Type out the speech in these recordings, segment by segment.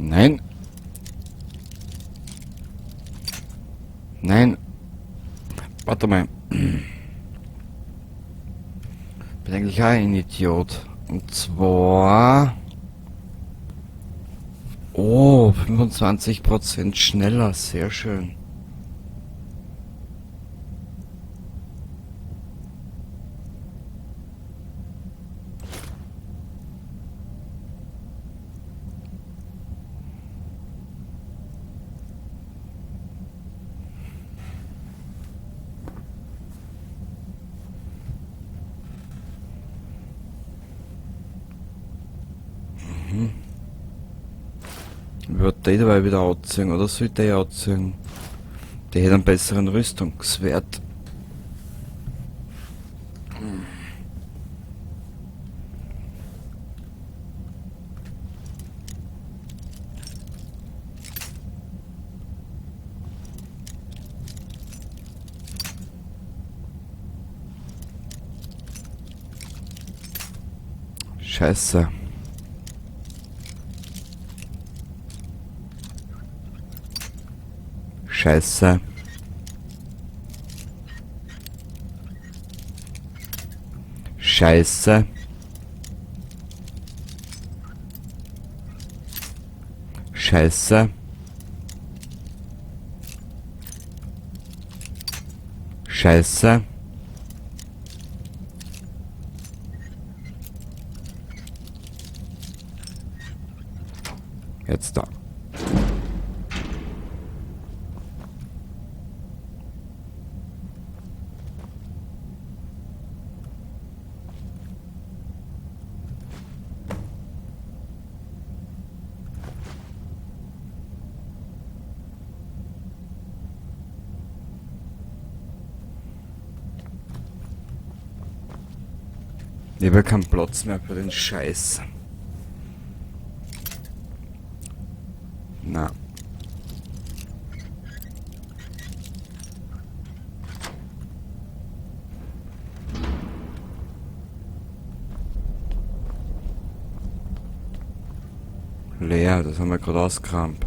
Nein. Nein. Warte mal. Bin eigentlich auch ein Idiot. Und zwar... Oh, 25% schneller. Sehr schön. Wird die dabei wieder anziehen, oder soll ich die anziehen? Die hat einen besseren Rüstungswert. Scheiße. Scheiße. Scheiße. Scheiße. Scheiße. Jetzt da. Ich habe keinen Platz mehr für den Scheiß. Na. Leer, das haben wir gerade ausgekramt.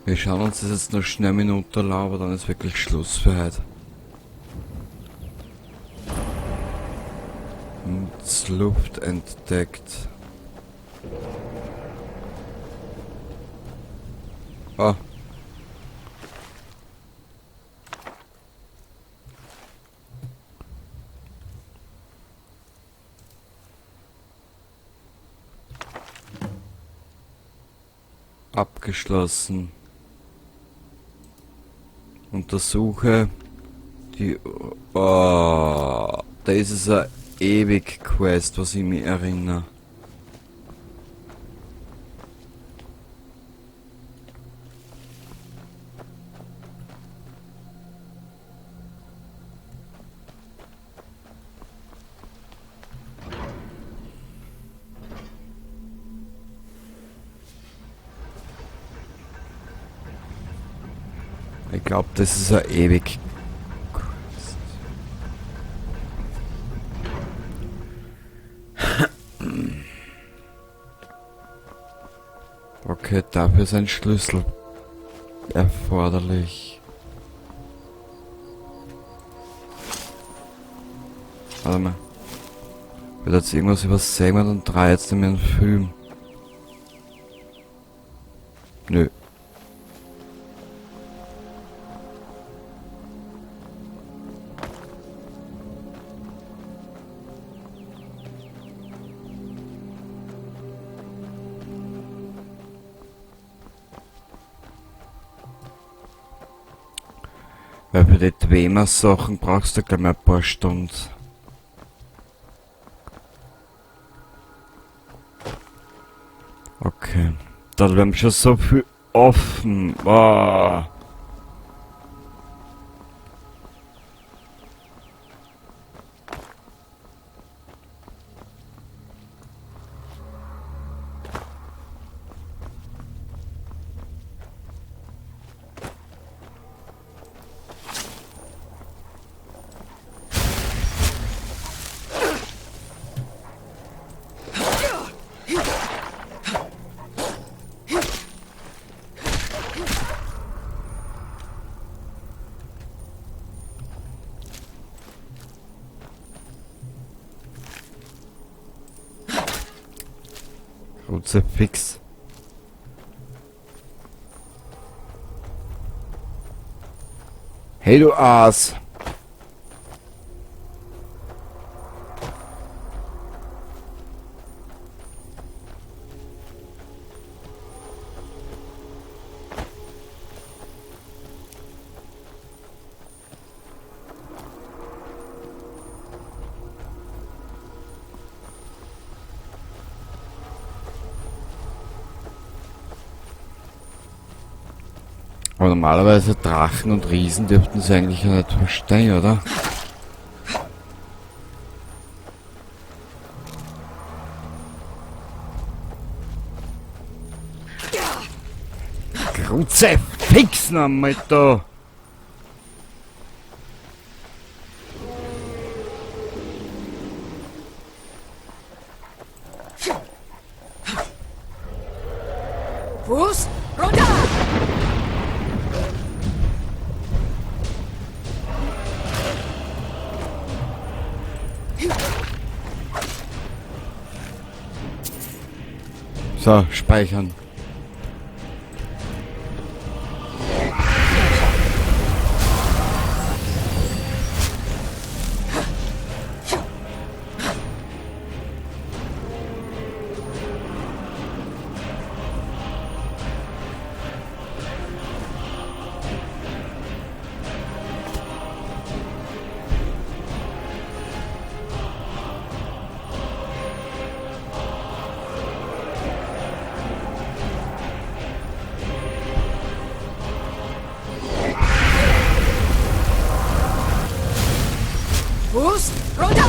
Wir schauen uns das jetzt noch schnell mit Unterlauf, aber dann ist wirklich Schluss für heute. Und Luft entdeckt. Ah. Abgeschlossen. Untersuche die... Oh, da ist es eine ewig Quest, was ich mich erinnere. Ich glaub, das ist eine ewig Quest. Okay, dafür ist ein Schlüssel erforderlich. Warte mal. Wird jetzt irgendwas übersehen, dann drei jetzt in mir einen Film. Nö. Weil für die Dwemer-Sachen brauchst du gleich mal ein paar Stunden. Okay. Da wir haben schon so viel offen. Boah. Kruzifix. Hey du Aas! Aber normalerweise Drachen und Riesen dürften sie eigentlich ja nicht verstehen, oder? Kruzifix nochmal da! Fuß runter! So, speichern. Fuß runter!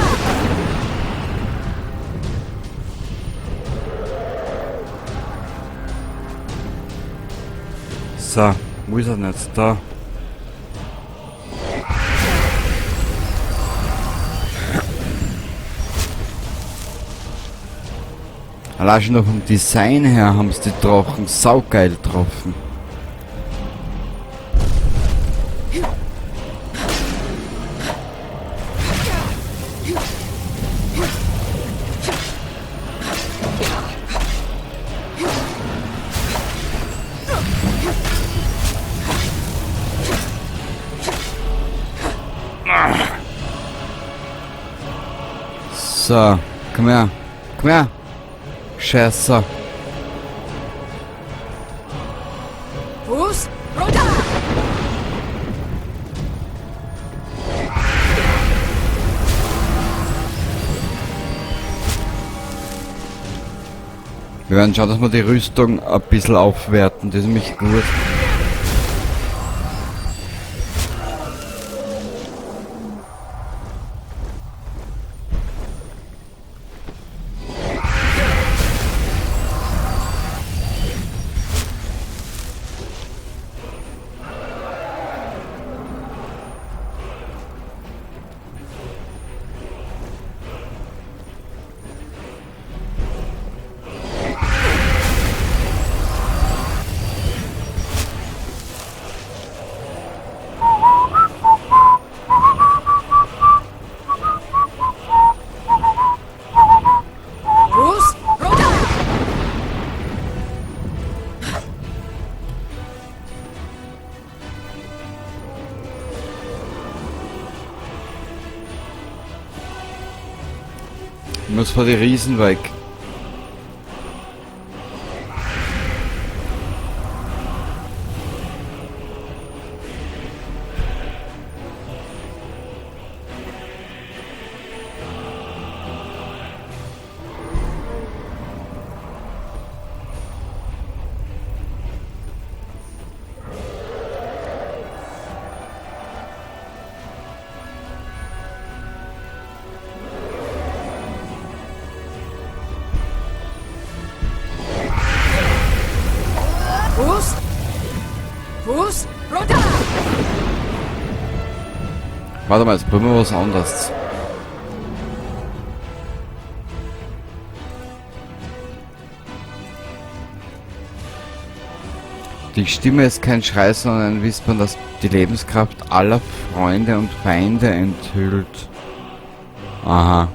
So, wo ist er denn jetzt? Da. Allein schon noch vom Design her haben sie die Drachen saugeil getroffen. So, komm her. Komm her. Scheiße. Fuß runter! Wir werden schauen, dass wir die Rüstung ein bisschen aufwerten. Das ist nämlich gut. Fuß runter! Ich muss vor die Riesen weg. Fuß! Fuß runter! Warte mal, jetzt probieren wir was anderes. Die Stimme ist kein Schrei, sondern ein Wispern, das die Lebenskraft aller Freunde und Feinde enthüllt. Aha.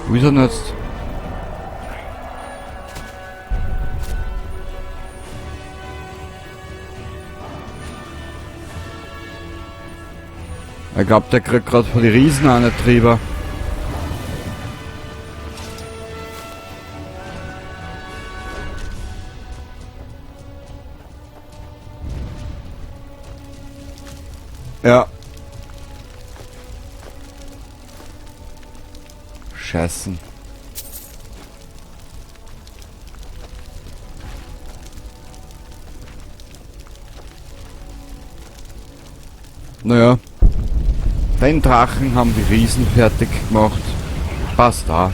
Wo ist er denn jetzt? Ich glaube, der kriegt gerade von den Riesen eine drüber. Ja. Scheißen. Naja. Den Drachen haben die Riesen fertig gemacht. Passt da.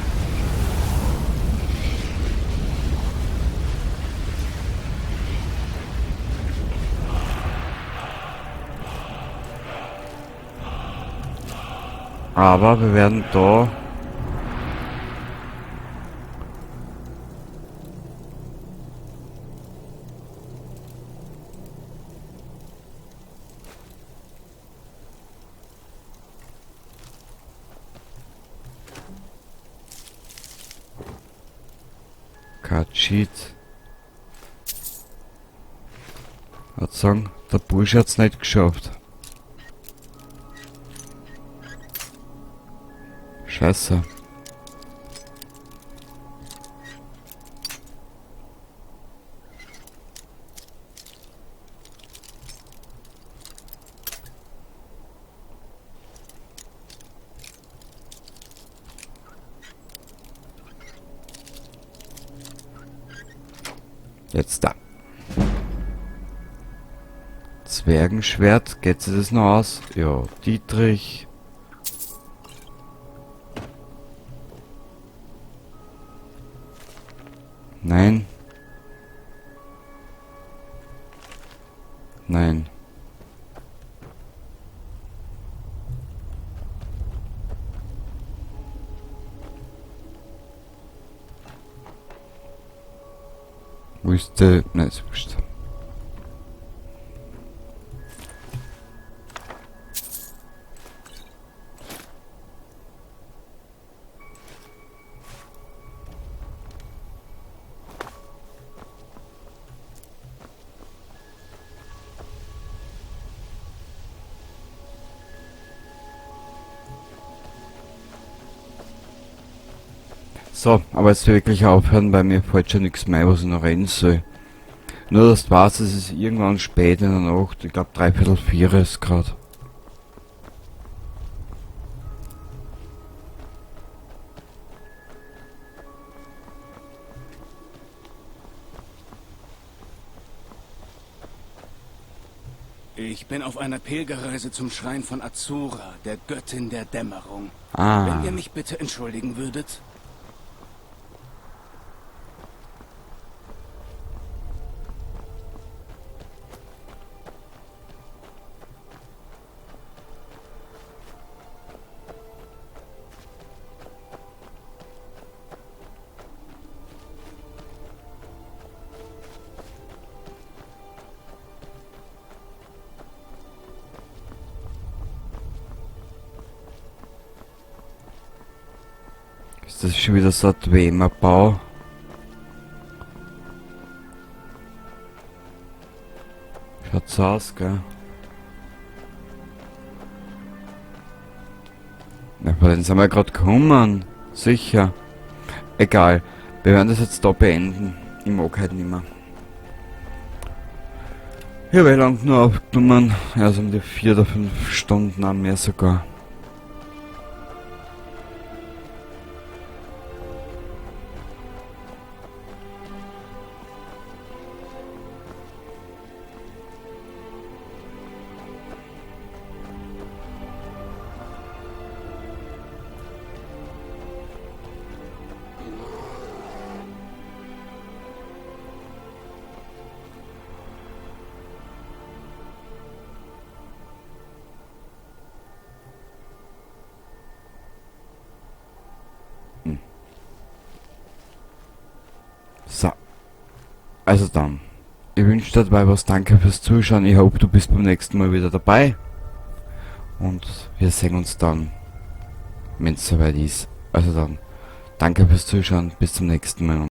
Aber wir werden da Khajiit. Hat sagen, der Bursche hat's nicht geschafft. Scheiße. Jetzt da. Zwergenschwert, geht sich das noch aus? Ja, Dietrich. Nein. Nein. Wo ist der? Nein, ist wurscht. So, aber jetzt wirklich aufhören, weil mir fällt schon nichts mehr, was ich noch reden soll. Nur dass du weißt, es ist irgendwann spät in der Nacht, ich glaub 3:45 ist grad. Ich bin auf einer Pilgerreise zum Schrein von Azura, der Göttin der Dämmerung. Ah. Wenn ihr mich bitte entschuldigen würdet. Ist das schon wieder so ein Dwemer-Bau? Schaut so aus, gell? Na, von denen sind wir grad gekommen. Sicher. Egal. Wir werden das jetzt da beenden. Ich mag halt nicht mehr. Ich hab eh lang nur aufgenommen. Also um die 4 oder 5 Stunden, auch mehr sogar. So. Also dann. Ich wünsche dir dabei was. Danke fürs Zuschauen. Ich hoffe, du bist beim nächsten Mal wieder dabei. Und wir sehen uns dann, wenn's soweit ist. Also dann. Danke fürs Zuschauen, bis zum nächsten Mal.